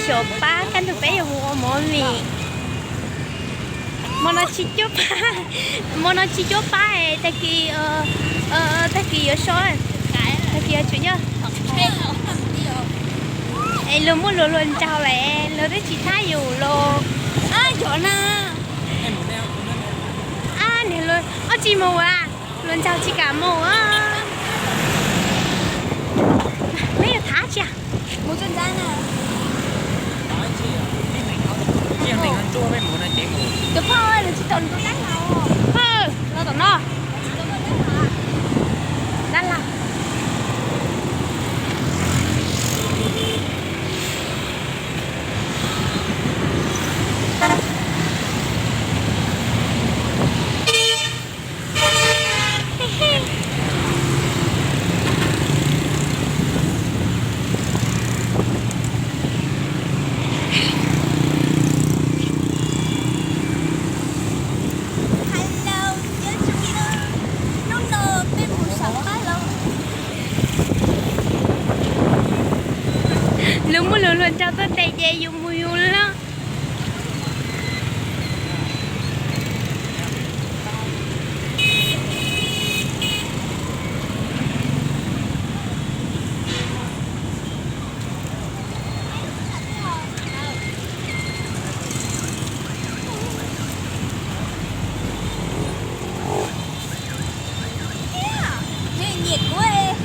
Xyov pab kaj ntug peb yuav mus ua movie. Hmo no tsis cuab pab, hmo no tsis cuab pab es tag kis, tag kis yuav so, tag kis yuav tsum yog. Es luag muaj luag hluas nraug lawm luag twb tsis thab yus los. Yog na. Niag luag ob tsis mus a, luag nraug tsis kam mus. Peb yuav thab tsi a? Mus tso ntxab na. Tus phauj, nws tsis tau nws tus dab laug. Los tom no. Dab laug. Hello, nyob zoo na. Hnub no peb mus saum qab los. Luag muaj luag hluas nraug tuaj tes ces yus mus yus lawm. Nyiam kuv,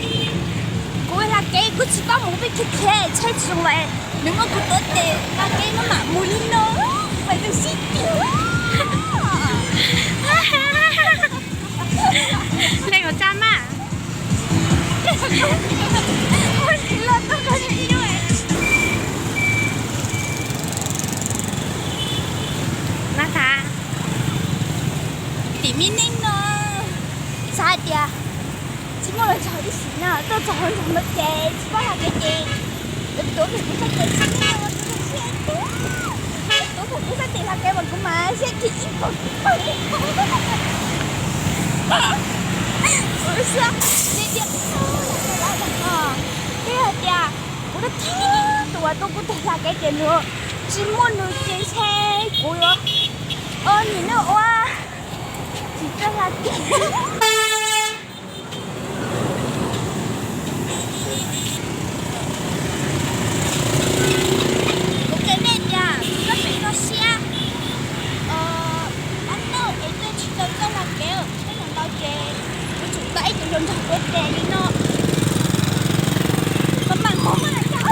kuv hla kev kuv tsis paub mus peb khiav khiav tsheb tsis zoo lawm, nws muab kuv tuav tes hla kev no mam mus li no, kuv pais rau sib twv. Leej ua tsa mas. Mas thaum tim me neej no xav hais tias tsis muaj los txog ib sim no tuaj txog hauv nroog no ces tsis paub hla kev ces lawv tuav kiag kuv sab tes xwb, tuav kiag kuv sab tes hla kev mas kuv mas siab kiag ib pawg ib pawg ib pawg. Kuv lub siab tiag tiag. Twb hais tias kuv twb thib tus uas tuav kuv tes hla kev ces nws tsis muaj nws ces ntshe kuv yuav nim no ua tsis txawj hla kev. Kuv qhia nej tias kuv txoj kev kho siab, ob hnub es twb tsis tau txawj hla kev, tsheb los ntau ces kuv tsum tau ib tug hluas nraug tuav tes li no. Mas mam qhov mas cas.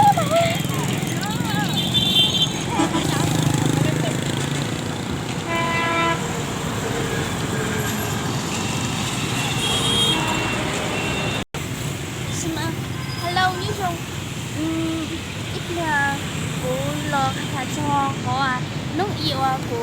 Hello nyob zoo. Ib pliag kuv los tham txog qhov hnub ib uas kuv